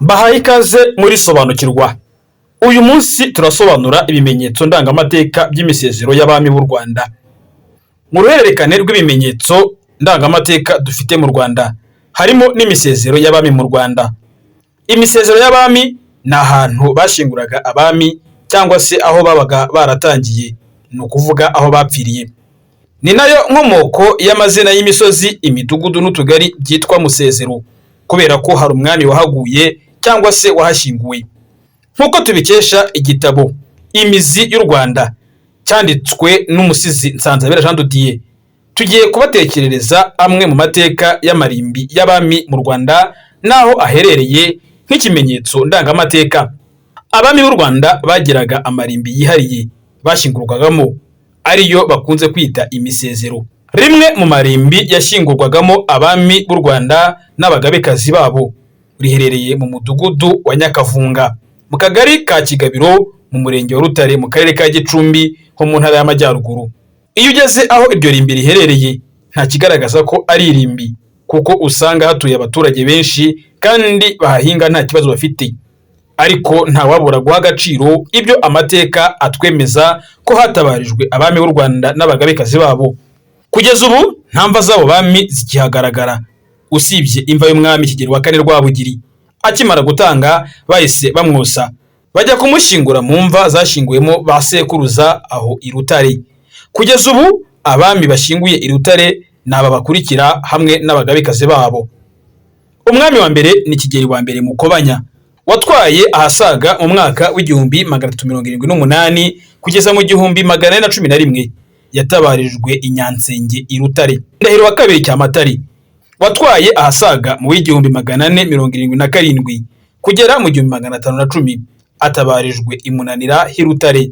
Mbahaye ikaze muri Sobanukirwa. Uyu munsi turasobanura ibimenyetso ndangamateka by'imisezero y'abami b'u Rwanda. Mu ruhererekane rw'ibimenyetso ndangamateka dufite mu Rwanda, harimo n'imisezero y'abami mu Rwanda. Imisezero y'abami ni ahantu bashyinguraga abami cyangwa se aho babaga baratangiye, ni ukuvuga aho bapfiriye. Ni nayo nkomoko y'amazina y'imisozi, imidugudu n'utugari byitwa Musezero, kubera ko hari umwami wahaguye cyangwa se wahashyinguwe. Nk'uko tubikesha igitabo Imizi y'u Rwanda cyanditswe n'umusizi Nsanzabera Jean de Dieu, tugiye kubatekerereza amwe mu mateka y'amarimbi y'abami mu Rwanda n'aho aherereye nk'ikimenyetso ndangamateka. Abami b'u Rwanda bagiraga amarimbi yihariye bashyingurwagamo, ariyo bakunze kwita imisezero. Rimwe mu marimbi yashyingurwagamo abami b'u Rwanda n'abagabekazi babo riherereye mu mudugudu wa Nyakavunga, mu kagari ka Kigabiro, mu murenge wa Rutare, mu karere ka Gicumbi ho mu ntara y'Amajyaruguru. Iyo ugeze aho iryo rimbi riherereye, nta kigaragaza ko ari irimbi, kuko usanga hatuye abaturage benshi kandi bahahinga nta kibazo bafite. Ariko ntawabura guha agaciro ibyo amateka atwemeza ko hatabarijwe abami b'u Rwanda n'abagabekazi babo. Kugeza ubu nta mva z'abo bami zikihagaragara, usibye imva y'umwami Kigeli wa kane Rwabugiri. Akimara gutanga bahise bamwosa, bajya kumushyingura mu mva zashyinguwemo ba sekuruza aho i Rutare. Kugeza ubu abami bashyinguye i Rutare ni aba bakurikira hamwe n'abagabekazi babo. Umwami wa mbere ni Kigeli wa mbere Mukobanya, watwaye ahasaga mu mwaka w'1378 kugeza mu 1411. Yatabarijwe i Nyansenge i Rutare. Ndahiro wa kabiri Cyamatare, watwaye ahasaga mu w'1477 kugera mu 1510, atabarijwe i Munanira h'i Rutare.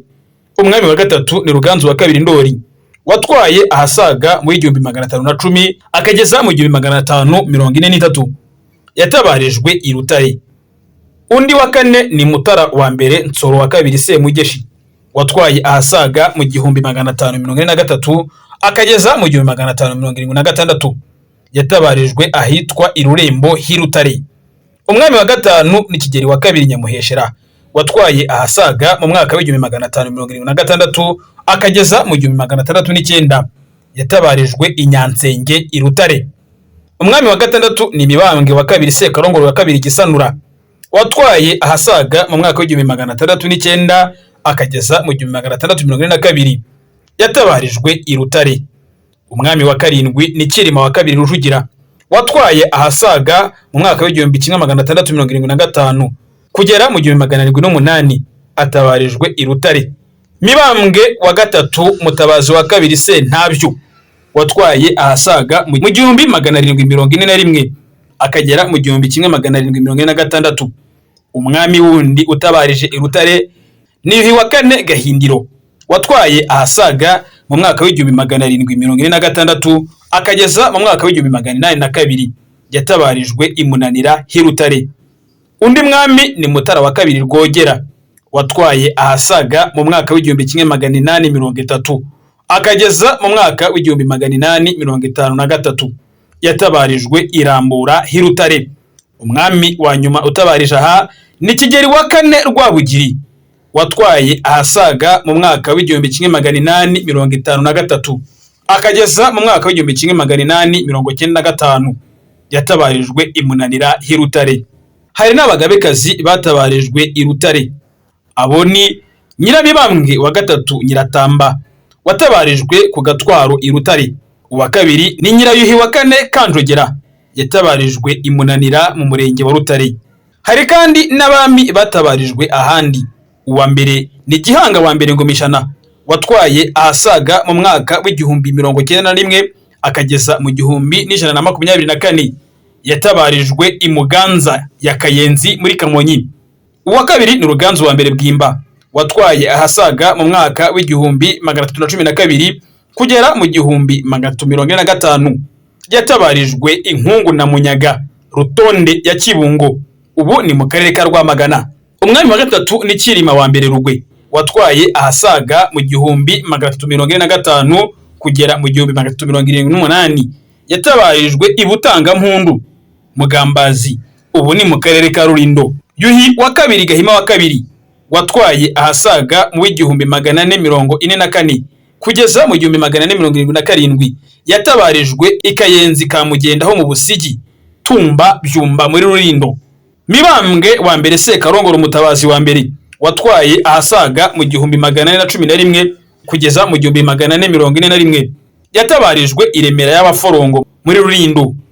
Umwami wa gatatu ni Ruganzu wa kabiri Ndoli, watwaye ahasaga mu w'1510 akageza mu 1543, yatabarijwe i Rutare. Undi wa kane ni Mutara wa mbere Nsoro wa kabiri Semugeshi, watwaye ahasaga mu 1543 akageza mu 1576, yatabarijwe ahitwa i Rurembo h'i Rutare. Umwami wa gatanu ni Kigeli wa kabiri Nyamuheshera, watwaye ahasaga mu mwaka w'1576 akageza mu 1609, yatabarijwe i Nyansenge i Rutare. Umwami wa gatandatu ni Mibambwe wa kabiri Sekarongoro wa kabiri Gisanura, watwaye ahasaga mu mwaka w'1609 akageza mu 1642, yatabarijwe i Rutare. Umwami wa karindwi ni Cyilima wa kabiri Rujugira, watwaye ahasaga mu mwaka w'1675 kugera mu 1708, atabarijwe i Rutare. Mibambwe wa gatatu Mutabazi wa kabiri Sentabyo, watwaye ahasaga mu 1741 akagera mu 1746. Umwami wundi utabarije i Rutare ni Yuhi wa kane Gahindiro, watwaye ahasaga mu mwaka w'1746 akageza mu mwaka w'1802, yatabarijwe i Munanira h'i Rutare. Undi mwami ni Mutara wa kabiri Rwogera, watwaye ahasaga mu mwaka w'1830 akageza mu mwaka w'1853, yatabarijwe i Rambura h'i Rutare. Umwami wa nyuma utabarije aha ni Kigeli wa kane Rwabugiri, watwaye ahasaga mu mwaka w'1853 akageza mu mwaka w'1895, yatabarijwe i Munanira h'i Rutare. Hari n'abagabekazi batabarijwe i Rutare. Abo ni Nyiramibambwe wa gatatu Nyiratamba, watabarijwe ku Gatwaro i Rutare. Uwa kabiri ni Nyirayuhi wa kane Kanjogera, yatabarijwe i Munanira mu murenge wa Rutare. Hari kandi n'abami batabarijwe ahandi. Uwa mbere ni Gihanga wa mbere Ngomijana, watwaye ahasaga mu mwaka w'1091 akageza mu 1124, yatabarijwe i Muganza ya Kayenzi muri Kamonyi. Uwa kabiri ni Ruganzu wa mbere Bwimba, watwaye ahasaga mu mwaka w'1312 kugera mu 1345, yatabarijwe Inkungu na Munyaga Rutonde ya Kibungo, ubu ni mu karere ka Rwamagana. Umwami wa gatatu ni Cyilima wa mbere Rugwe, watwaye ahasaga mu 1345 kugera mu 1378, yatabarijwe i Butangampundu Mugambazi, Ubu ni mu karere ka Rulindo. Yuhi wa kabiri Gahima wa kabiri watwaye ahasaga mu 1444 kugeza mu 1477, yatabarijwe i Kayenzi ka Mugenda ho mu Busigi, Tumba, Byumba muri Rulindo. Mibambwe wa mbere Sekarongoro Umutabazi wa mbere watwaye ahasaga mu 1411 kugeza mu 1441, yatabarijwe i Remera y'Abaforongo muri Rulindo.